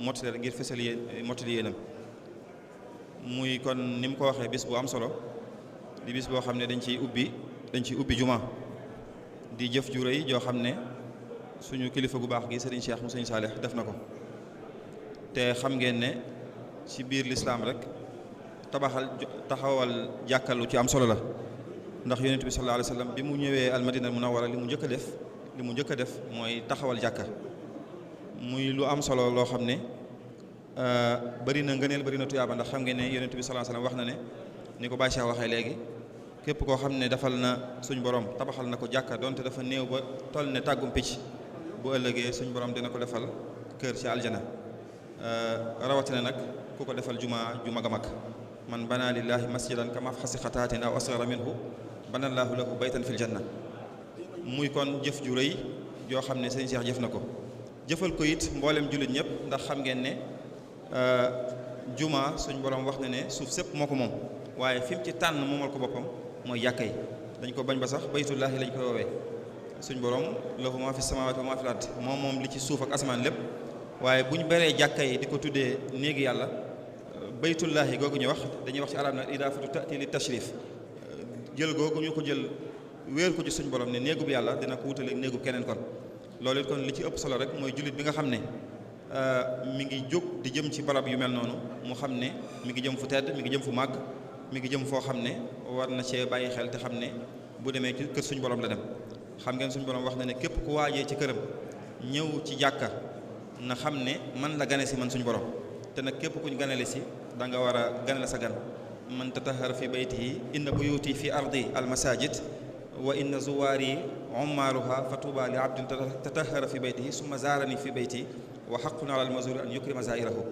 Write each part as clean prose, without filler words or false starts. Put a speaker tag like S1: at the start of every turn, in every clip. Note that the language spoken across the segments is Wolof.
S1: mottali ngir fësal mottali yéenam muy kon ni mu ko waxee bis bu am solo di bis boo xam ne dañ ciy ubbi juma di jëf ju rëy joo xam ne suñu kilifa gu baax gi Serigne Cheikh mu Serigne Salih def na ko te xam ngeen ne ci biir lislaam rek taxawal jàkkalu ci am solo la ndax yonent bi sallallahu alayhi wa sallam bi mu ñëwee almadina munawwara li mu njëkk a def mooy taxawal jàkka muy lu am solo loo xam ne bari na ngëneel bari na tuyaaba ndax xam ngeen ne yonent bi sallallahu alayhi wa sallam wax na ne ni ko Baye Cheikh waxee léegi képp koo xam ne defal na suñ borom tabaxal na ko jàkka donte dafa néew ba toll ne tàggum picc bu ëllëgee suñ borom dina ko defal kër ci aljana rawatina nag ku ko defal juma ju mag a mag man bana lillahi masjidan kama xasi xataatin aw asghara minhu banallahu lahu baytan fil janna muy kon jëf ju rëy joo xam ne sëñ Cheikh jëf na ko jëfal ko it mboolem jullit ñëpp ndax xam ngeen ne juma suñ borom wax na ne suuf sépp moo ko moom waaye fi mu ci tànn moomal ko boppam mooy jàkka yi dañ ko bañ ba sax baytullahi lañ koy woowee suñ borom lahu ma fi samawati wa ma fi ard moom li ci suuf ak asamaan lépp waaye bu ñu beree jàkka yi di ko tuddee néegi yàlla baytullahi googu ñu wax dañuy wax ci arab na idaafatu ta'ti li tashrif jël googu ñu ko jël wéer ko ci suñ borom ne néegub yàlla dina ko wutaleeg néegub keneen kon loolu it kon li ci ëpp solo rek mooy jullit bi nga xam ne mi ngi jóg di jëm ci barab yu mel noonu mu xam ne mi ngi jëm fu tedd mi ngi jëm fu màgg mi ngi jëm foo xam ne war na cee bàyyi xel te xam ne bu demee ci kër suñ borom la dem xam ngeen suñ borom wax na ne képp ku waajee ci këram ñëw ci jàkka na xam ne man la gane si man suñ borom te nag képp kuñ ganale si da nga war a ganale sa gan man tatahara fi baytihi inna buyuti fi ardi al masajid wa inna zuwaari ummaaruha fa tuuba li abdin tatahara fi baytihi summa zaarani fi bayti wa xaqun ala al mazuri an yukrima zairahu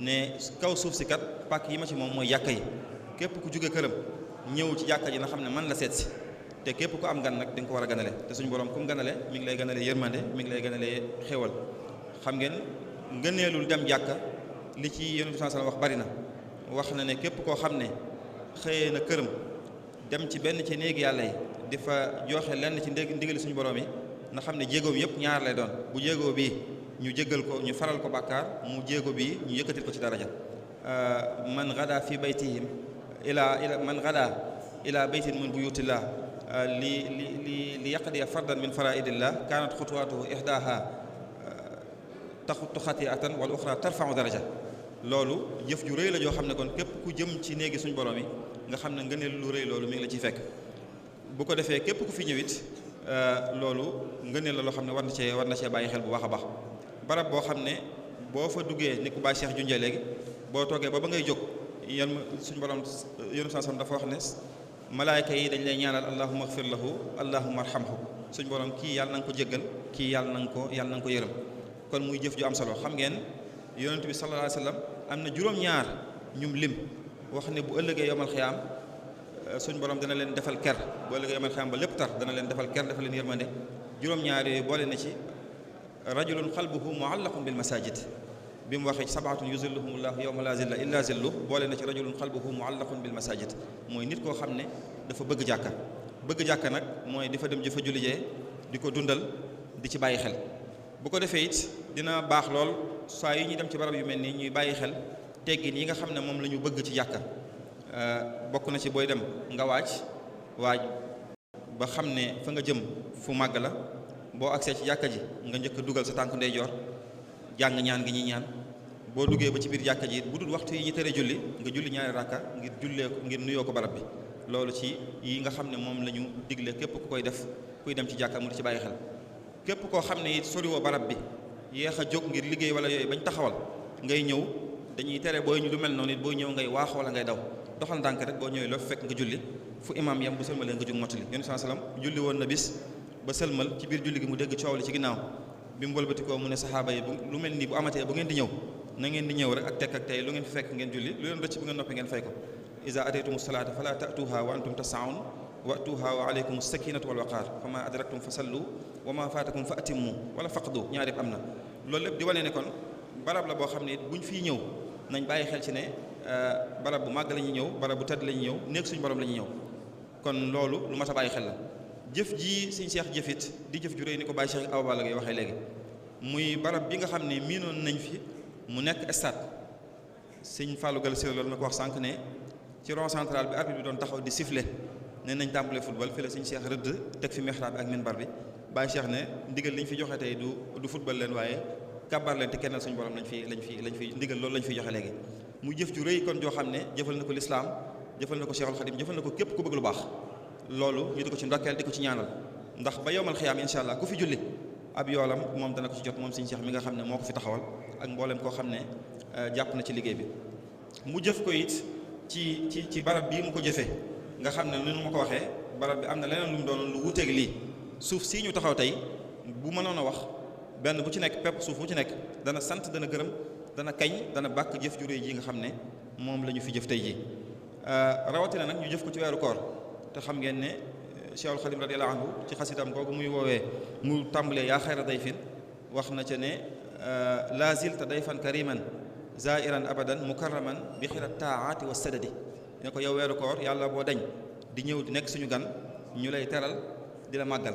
S1: ne kaw suuf si kat pàkk yi ma ci moom mooy jàkka yi képp ku jóge këram ñëw ci jàkka ji na xam ne man la seet si te képp ku am gan nag di nga ko war a ganale te suñu borom ku mu ganale mi ngi lay ganale yërmande mi ngi lay ganale xéwal xam ngeen ngëneelul dem jàkka li ci Yonent bi sallallahu alayhi wasallam wax bari na wax na ne képp koo xam ne xëyee na këram dem ci benn ci néegi yàlla yi di fa joxe lenn ci ndigali suñu borom yi na xam ne jéegoom yëpp ñaar lay doon bu jéegoo bii ñu jéggal ko ñu faral ko bàkkaar mu jéego bii ñu yëkkatil ko ci daraja man gada fi baytihim ila man gada ila baytin min buyutillah li yaqdiya fardan min faraidillah kanat xutuwatuhu ihdaha taxutu xatiatan wal uxra tarfau daraja loolu jëf ju rëy la joo xam ne kon képp ku jëm ci néegi suñu borom yi nga xam ne ngëneel lu rëy loolu mi ngi la ciy fekk bu ko defee képp ku fi ñëwit loolu ngëneel la loo xam ne war na cee bàyyi xel bu baax a baax barab boo xam ne boo fa duggee ni ku Baay Cheikh junjee léegi boo toogee ba ngay jóg yan suñu borom yéen sam dafa wax ne malaayka yi dañ lay ñaanal allahumma ighfir lahu allahumma arhamhu suñu borom kii yàlla na nga ko jéggal kii yàlla na nga ko yërëm kon muy jëf ju am solo xam ngeen yonent bi sallallahu alayhi wa sallam am na juróom-ñaar ñum lim wax ne bu ëllëgee yomal xiyaam suñ borom dana leen defal ker bu ëllëgee yomal xiyaam ba lépp tar dana leen defal ker defal leen yërmande juróom-ñaar yooyu boole na ci rajulun qalbuhu muallaqun bil masajid bi mu waxee sabaatun yuzilluhumullahu yawma la zilla illa zillu boole na ci rajulun qalbuhu muallaqun bil masajid mooy nit koo xam ne dafa bëgg jàkka nag mooy di fa dem jëfa jullijee di ko dundal di ci bàyyi xel bu ko defee it dina baax lool saa yi ñuy dem ci barab yu mel nii ñuy bàyyi xel teggin yi nga xam ne moom la ñu bëgg ci jàkka bokk na ci booy dem nga waaj ba xam ne fa nga jëm fu màgg la boo agsee ci jàkka ji nga njëkk a dugal sa tànk ndeyjoor jàng ñaan gi ñuy ñaan boo duggee ba ci biir jàkka ji bu dul waxtu yi ñu tere julli nga julli ñaari rakka ngir jullee ko ngir nuyoo ko barab bi loolu ci yi nga xam ne moom la ñu digle képp ku koy def kuy dem ci jàkka mu di ci bàyyi xel képp koo xam ne it soriwoo barab bi yéex a jóg ngir liggéey wala yooyu bañ taxawal ngay ñëw dañuy tere booy ñu lu mel noonu it booy ñëw ngay waax wala ngay daw doxal ndànk rek boo ñëwee loo fekk nga julli fu imaam yam bu sëlmalee nga jóg mottali yonent sallallahu alayhi wasallam julli woon na bis ba sëlmal ci biir julli gi mu dégg coow li ci ginnaaw bi mu wëlbatikoo mu ne saxaaba yi lu mel nii bu amatee bu ngeen di ñëw na ngeen di ñëw rek ak tekk ak tey lu ngeen fi fekk ngeen julli lu leen rëcc bu ngeen noppi ngeen fay ko iza ataytumu salaata fala ta'tuha wa antum tas'un wa'tuha wa alaykum as-sakinatu wal waqaar fa ma adraktum fa sallu wa ma faatakum fa atimmu wala faqdu ñaar yëpp am na loolu lépp di wane ne kon barab la boo xam ne buñ fii ñëw nañ bàyyi xel ci ne barab bu màgg la ñuy ñëw barab bu tedd la ñuy ñëw néeg suñu borom la ñuy ñëw kon loolu lu mat a bàyyi xel la jëf ji Sëñ Cheikh jëfit di jëf ju réy ni ko Baye Cheikh Awa Balla ngay waxee léegi muy barab bi nga xam ne miinoon nañ fi mu nekk stade sëñ Fallou Galassé loolu na ko wax sànq ne ci rond central bi arbitre bi doon taxaw di siffler ne nañ tàmbalee football fi la sëñ Cheikh rëdd teg fi mihrab bi ak minbar bi Baye Cheikh ne ndigal li ñu fi joxe tey du football leen waaye kabar leen te kennal suñu borom lañ fi ndigal loolu lañ fiy joxe léegi mu jëf ju rëy kon joo xam ne jëfal na ko lislaam jëfal na ko Cheikhul Khadim jëfal na ko képp ku bëgg lu baax loolu ñu di ko ci ndokkeel di ko ci ñaanal ndax ba yowmal xiyaam insha allah ku fi julli ab yoolam moom dana ko ci jot moom sëñ Cheikh mi nga xam ne moo ko fi taxawal ak mboolem koo xam ne jàpp na ci liggéey bi mu jëf ko it ci barab bii mu ko jëfee nga xam ne ni ma ko waxee barab bi am na leneen lu mu doon lu wuteeg lii suuf sii ñu taxaw tey bu mënoon a wax benn bu ci nekk pepp suuf bu ci nekk dana sant dana gërëm dana kañ dana bàkk jëf ju réy ji nga xam ne moom la ñu fi jëf tey ji rawatina nag ñu jëf ko ci weeru koor te xam ngeen ne Cheikhul Khadim radiyallahu anhu ci xasidam googu muy woowee mu tàmbalee yaa xayra dayfin wax na ca ne la zilta dayfan kariman zairan abadan mukarraman bi xirat taati wa sadadi ne ko yow weeru koor yàlla boo dañ di ñëw di nekk suñu gan ñu lay teral di la màggal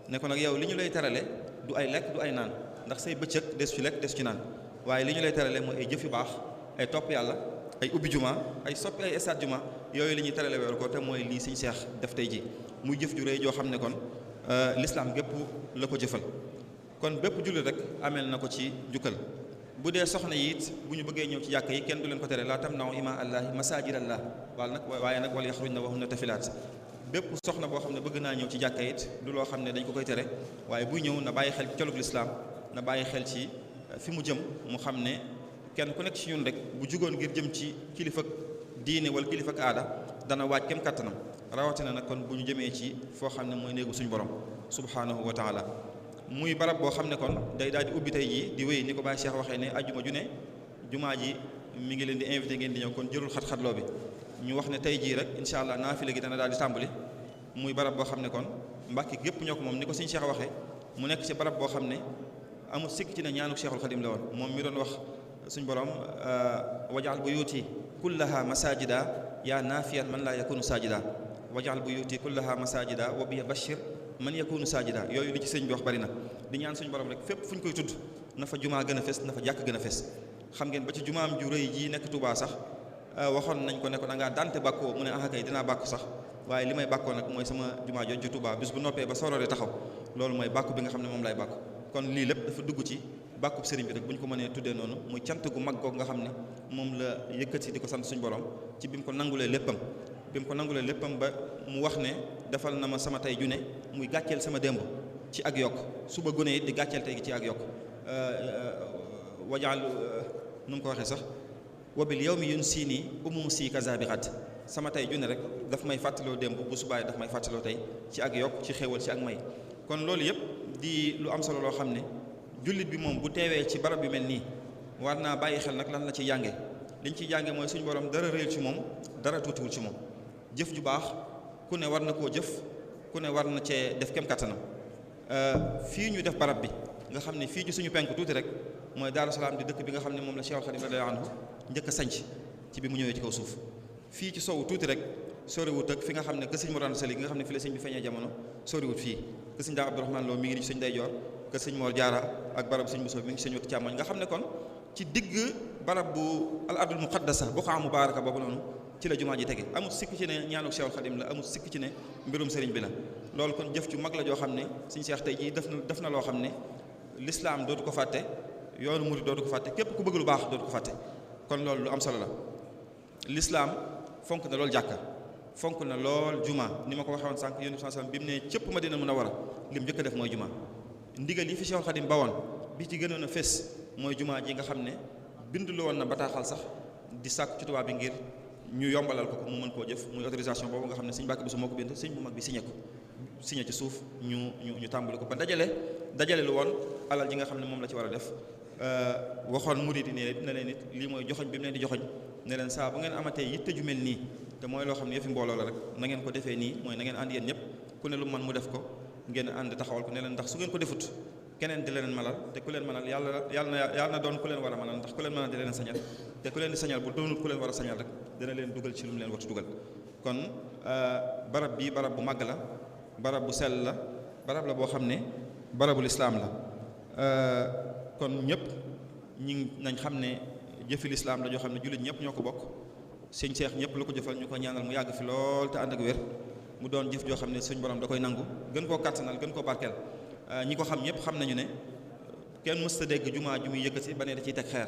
S1: ne ko nag yow li ñu lay terale du ay lekk du ay naan ndax say bëccëg des ci lekk des ci naan waaye li ñu lay terale mooy ay jëf yu baax ay topp yàlla ay ubbi juma ay soppi ay stade juma yooyu li ñuy terale weeru koor te mooy lii Sëñ Seex def tey ji muy jëf ju rëy joo xam ne kon l'islam gépp la ko jëfal kon bépp jullit rek ameel na ko ci jukkal bu dee soxna yi it bu ñu bëggee ñëw ci jàkk yi kenn du leen ko tere laa tamna'u imaa allahi masaajid allah waaye nag wala yaxrujna wa hunna tafilaat bépp soxna boo xam ne bëgg naa ñëw ci jàkka it du loo xam ne dañ ko koy tere waaye buy ñëw na bàyyi xel ci colug lislaam na bàyyi xel ci fi mu jëm mu xam ne kenn ku nekk ci ñun rek bu jugoon ngir jëm ci kilifa diine wala kilifa aada dana waaj kem kattanam rawatina nag kon bu ñu jëmee ci foo xam ne mooy néegu suñu borom subhanahu wa taala muy barab boo xam ne kon day daal di ubbi tey jii di wéy ni ko Baye Cheikh waxee ne ajjuma ju ne jumaa ji mi ngi leen di invité ngeen di ñëw kon jërul xat-xatloo bi ñu wax ne tey jii rek incha allah naafila gi dana daal di tàmbali muy barab boo xam ne kon Mbàkke gépp ñoo ko moom ni ko Sëñ Cheikh waxee mu nekk ci barab boo xam ne amul sikk ci ne ñaanu Cheikhul Khadim la woon moom mi doon wax suñ borom wajaal buyuti kullaha masajida yaa naafiyan man laa yakunu sajida wajaal buyuti kullaha masajida wa bi bashir man yakunu sajida yooyu li ci sëñ bi wax bari na di ñaan suñu borom rek fépp fu ñu koy tudd na fa jumaa gën a fes na fa jàkk gën a fes xam ngeen ba ci jumaam ju rëy ji nekk Touba sax waxoon nañ ko ne ko da ngaa dante bàkkoo mu ne ah kay dinaa bàkku sax waaye li may bàkkoo nag mooy sama jumaa jooju Touba bis bu noppee ba sorooree taxaw loolu mooy bàkku bi nga xam ne moom lay bàkku kon lii lépp dafa dugg ci bàkkub sëriñ bi rek bu ñu ko mënee tuddee noonu muy cant gu mag googu nga xam ne moom la yëkkati di ko sant suñu borom ci bi mu ko nangulee léppam ba mu wax ne defal na ma sama tey ju ne muy gàcceel sama démb ci ak yokk suba gune it di gàcceel tey gi ci ak yokk wajaal nu mu ko waxee sax wabil yow mi yun sii nii umum sii kazabirat sama tey ju ne rek daf may fàttaloo démb bu subaay daf may fàttaloo tey ci ak yokk ci xéewal ci ak may kon loolu yëpp di lu am solo loo xam ne jullit bi moom bu teewee ci barab bi mel nii war naa bàyyi xel nag lan la ci jànge liñ ciy jànge mooy suñu borom dara réel ci moom dara tuutiwul ci moom jëf ju baax ku ne war na koo jëf ku ne war na cee def kem kattanam fii ñu def barab bi nga xam ne fii ci suñu penk tuuti rek mooy Daaru Salaam di dëkk bi nga xam ne moom la Cheikhul Khadim radiyallahu anhu njëkk a sanc ci bi mu ñëwee ci kaw suuf fii ci sowu tuuti rek soriwut ak fi nga xam ne kër sëñ Mor Anta Sali gi nga xam ne fi la sëñ bi feeñee jamono soriwut fii kër sëñ Daa Abdourahmane Lo mi ngi ni ci sëñ Day Joor kër sëñ Mor Jaara ak barab sëñ Bousso mi ngi ci sëñ wetu càmmoñ nga xam ne kon ci digg barab bu al ardul muqaddasa buqaa mubaaraka boobu noonu ci la jumaa ji tege amul sikk ci ne ñaanuk Cheikhul Khadim la amul sikk ci ne mbirum sëriñ bi la loolu kon jëf ju mag la joo xam ne sëñ Cheikh tey jii def na loo xam ne l'islam dootu ko fàtte yoonu murid dootu ko fàtte képp ku bëgg lu baax dootu ko fàtte kon loolu lu am solo la l'islam fonk na loolu jàkka fonk na lool juma ni ma ko waxee woon sànq yéen sallam bi mu ne cëpp Madina Munawwara lim njëkk a def mooy juma ndigal yi fi Cheikhul Khadim bawoon bi ci gënoon a fés mooy juma ji nga xam ne bindulu woon na bataaxal sax di sàkk ci tubaab bi ngir ñu yombalal ko mu mën koo jëf muy autorisation boobu nga xam ne sëñ Mbàkke Buso moo ko bind sëñ bu mag bi signé ko signé ci suuf ñu tàmbali ko ba dajale lu woon alal ji nga xam ne moom la ci war a def waxoon murid yi ne leen nit lii mooy joxoñ bi mu leen di joxoñ ne leen saa bu ngeen amatee yitte ju mel nii te mooy loo xam ne yëfi mbooloo la rek na ngeen ko defee nii mooy na ngeen ànd yéen ñëpp ku ne lu man mu def ko ngeen ànd taxawal ko ne leen ndax su ngeen ko defut keneen di leen manal te ku leen manal yàlla na doon ku leen war a manal ndax ku leen manal di leen sañal te ku leen di sañal bu doonul ku leen war a sañal rek dina leen dugal ci lu mu leen war a dugal kon barab bi barab bu màgg la barab bu sell la barab la boo xam ne barabul islaam la kon ñëpp nañ xam ne jëfi lislaam la joo xam ne jullit ñëpp ñoo ko bokk sëñ Seex ñëpp la ko jëfal ñu ko ñaanal mu yàgg fi lool te ànd ak wér mu doon jëf joo xam ne suñ borom da koy nangu gën koo kàttanal gën koo barkeel ñi ko xam ñëpp xam nañu ne kenn mës ta dégg jumaa ju muy yëkkati ba ne da ciy teg xeer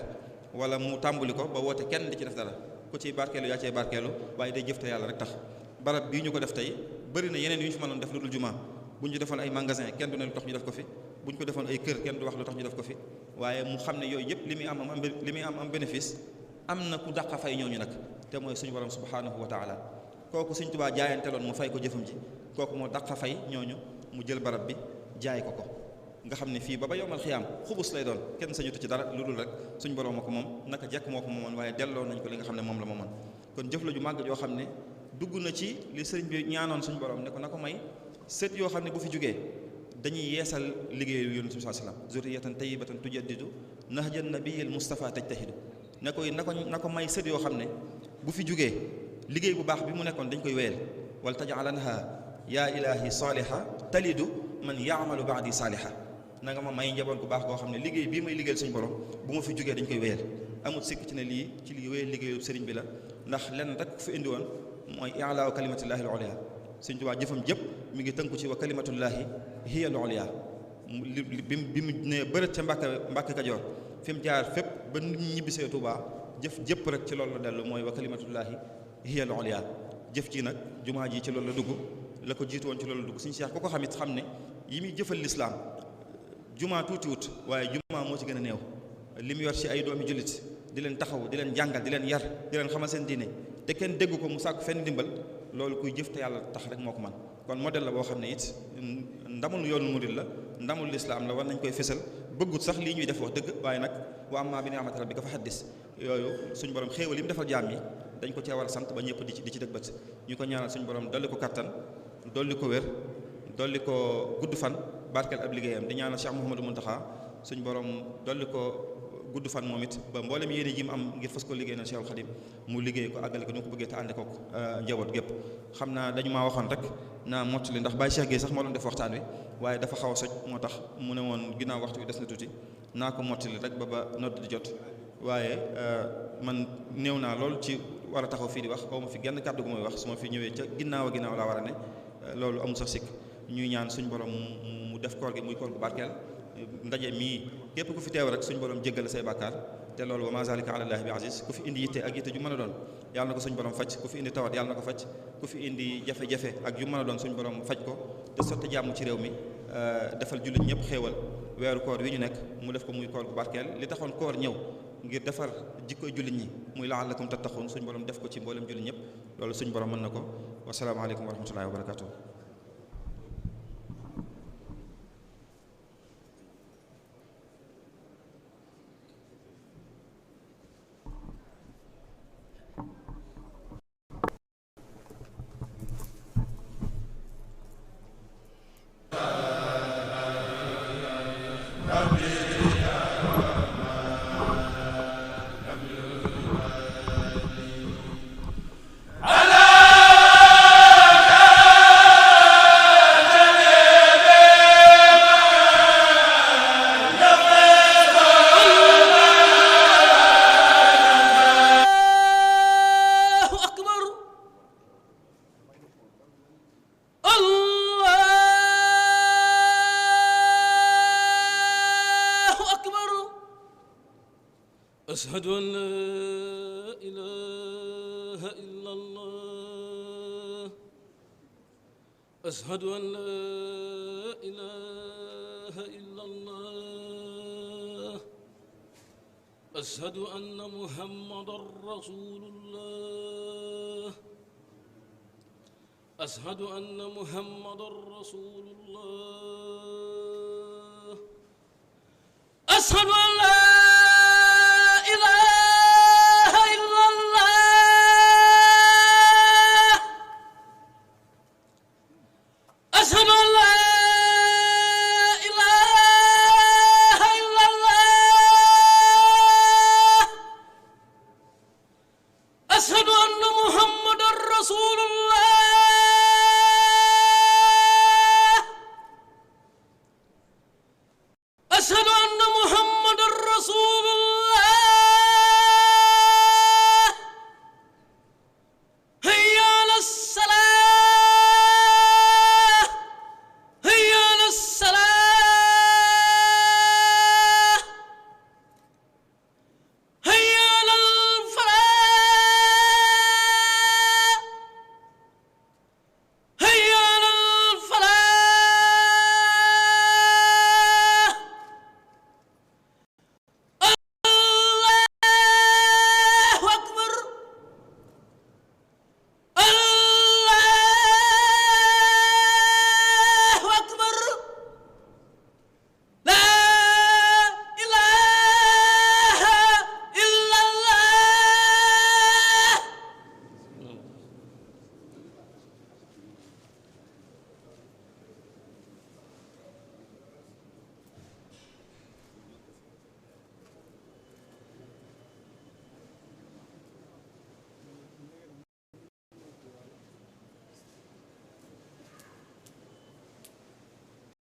S1: wala mu tàmbali ko ba woote kenn di ci def dara ku ciy barkeelu yaa cee barkeelu waaye day jëf te yàlla rek tax barab bii ñu ko def tey bëri na yeneen yu ñu fi mënoon def lu dul jumaa bu ñu defoon ay magasin kenn du ne lu tax ñu def ko fi bu ñu ko defoon ay kër kenn du wax lu tax ñu def ko fi waaye mu xam ne yooyu yëpp li muy am bénéfice am na ku dàqa fay ñooñu nag te mooy suñu borom subhanahu wa taala kooku Sëñ Tuubaa jaayanteloon mu fay ko jëfam ji kooku moo dàqa fay ñooñu mu jël barab bi jaay ko nga xam ne fii ba yowmal xiyaam xubus lay doon kenn sañutu ci dara lu dul rek suñu borom moo ko moom naka jekk moo ko moomoon waaye delloo nañ ko li nga xam ne moom la moomoon kon jëf la ju màgg joo xam ne dugg na ci li sëriñ bi ñaanoon suñu borom ne ko na ko may sët yoo xam ne bu fi jógee dañuy yeesal liggéeyu yonent bi sallallahu alayhi wasallam zurriyatan tayyibatan tujaddidu nahjan nabiyil mustafa tajtahidu na ko may sët yoo xam ne bu fi jógee liggéey bu baax bi mu nekkoon dañ koy wéyal wal tajalanha yaa ilahi saliha talidu man yaamalu baadi saaliha na nga ma may njaboot bu baax koo xam ne liggéey bii may liggéeyal suñu borom bu ma fi jógee dañ koy wéyal amul sikk ci ne lii ci li wéyal liggéeyu sëriñ bi la ndax lenn rek fi indi woon mooy i'laa kalimatillahi al-ulya Sëriñ Tuubaa jëfam jëpp mi ngi tënku ci wa kalimatullahi hiya al-ulya bi mu ne bërët ca Mbàkke Kajoor fi mu jaar fépp ba nit ñi ñibbisee Tuubaa jëf jëpp rek ci loolu la dellu mooy wa kalimatullahi hiya al-ulya jëf ji nag jumaa ji ci loolu la dugg la ko jiitu woon ci loolu la dugg Sëriñ Seex ku ko xamit xam ne yi muy jëfal lislaam jumaa tuutiwut waaye jumaa moo ci gën a néew li mu yor ci ay doomi jullit di leen taxaw di leen jàngal di leen yar di leen xamal seen diine te kenn dégg ko mu sàkk fenn dimbal loolu kuy jëf te yàlla tax rek moo ko man kon modèle la boo xam ne it ndamul yoonu murid la ndamul lislaam la war nañ koy fësal bëggut sax lii ñuy def wax dëgg waaye nag wa amma bi ni'mati rabbika fa haddis yooyu suñu borom xéewal yi mu defal jaam yi dañ ko cee war a sant ba ñëpp di ci dëgg bët ñu ko ñaanal suñu borom dolli ko kattan dolli ko wér dolli ko gudd fan barkeel ab liggéeyam di ñaanal Cheikh Mouhamadou Mountakha suñu borom dolli ko gudd fan moom it ba mboolem yéene ji mu am ngir fas ko liggéey na Cheikhul Khadim mu liggéey ko àggale ko ni ko bëggee te ànde ko njaboot gépp xam naa dañu maa waxoon rek naa mottali ndax Baye Cheikh Gueye sax moo doon def waxtaan wi waaye dafa xaw a soj moo tax mu ne woon ginnaaw waxtu bi des na tuuti naa ko mottali rek ba nodd di jot waaye man néew naa lool ci war a taxaw fii di wax xaw ma fi genn kàddu gu may wax su ma fi ñëwee ca ginnaaw laa war a ne loolu amul sax sikk ñuy ñaan suñ borom mu def koor gi muy koor gu barkeel ndaje mii képp ku fi teew rek suñ borom jéggal say bàkkaar te loolu wa ma zalika ala llahi bi aziz ku fi indi yitte ak yitte ju mën a doon yàlla na ko suñ borom faj ku fi indi tawat yàlla na ko faj ku fi indi jafe-jafe ak ju mën a doon suñ borom faj ko te sotti jàmm ci réew mi defal jullit ñëpp xéewal weeru koor wi ñu nekk mu def ko muy koor gu barkeel li taxoon koor ñëw ngir defar jikkoy jullit ñi muy la'allakum tattaqun suñ borom def ko ci mboolem jullit ñëpp loolu suñ borom mën na ko wasalaamaaleykum wa rahmatullahi wa barakatuh
S2: أشهد أن لا إله إلا الله أشهد أن لا إله إلا الله أشهد أن محمدا رسول الله أشهد أن محمدا رسول الله أشهد أن لا